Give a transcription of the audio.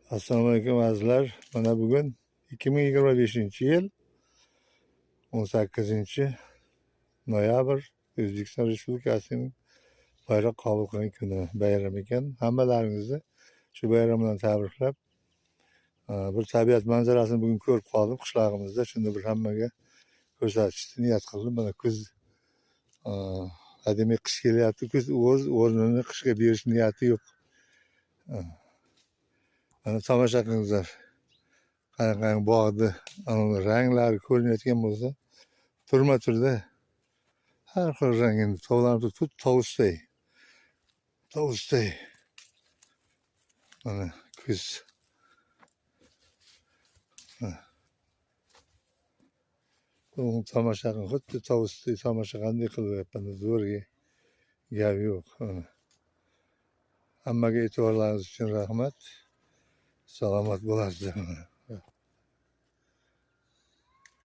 Assalomu alaykum, azizlar. Mana bugun 2025-yil 18 noyabr, O'zbekiston Respublikasining bayroq qabul qilgan kuni, bayram ekan. Hammalaringizni shu bayram bilan tabriklab, bir tabiat manzarasini bugun ko'rib qoldim qishlog'imizda. Shunda bir hammaga ko'rsatishni niyat qildim. Mana kuz, hademay qish kelyapti, kuz o'z o'rnini qishga berish niyati yo'q. Mana tomosha qilinglar. Qanaqa bog'ni anavi ranglari ko'rinayotgan bo'lsa, turma turda har xil rang endi tovlanib tut tovusday. Tovusday. Mana kuz. Mana. Buni tomosha qiling, xuddi tovusday tomosha qanday qilyapman, zo'rga gap yo'q. Mana. Hammaga e'tiborlaringiz uchun rahmat. Salomat bo'lasizlar. Mana.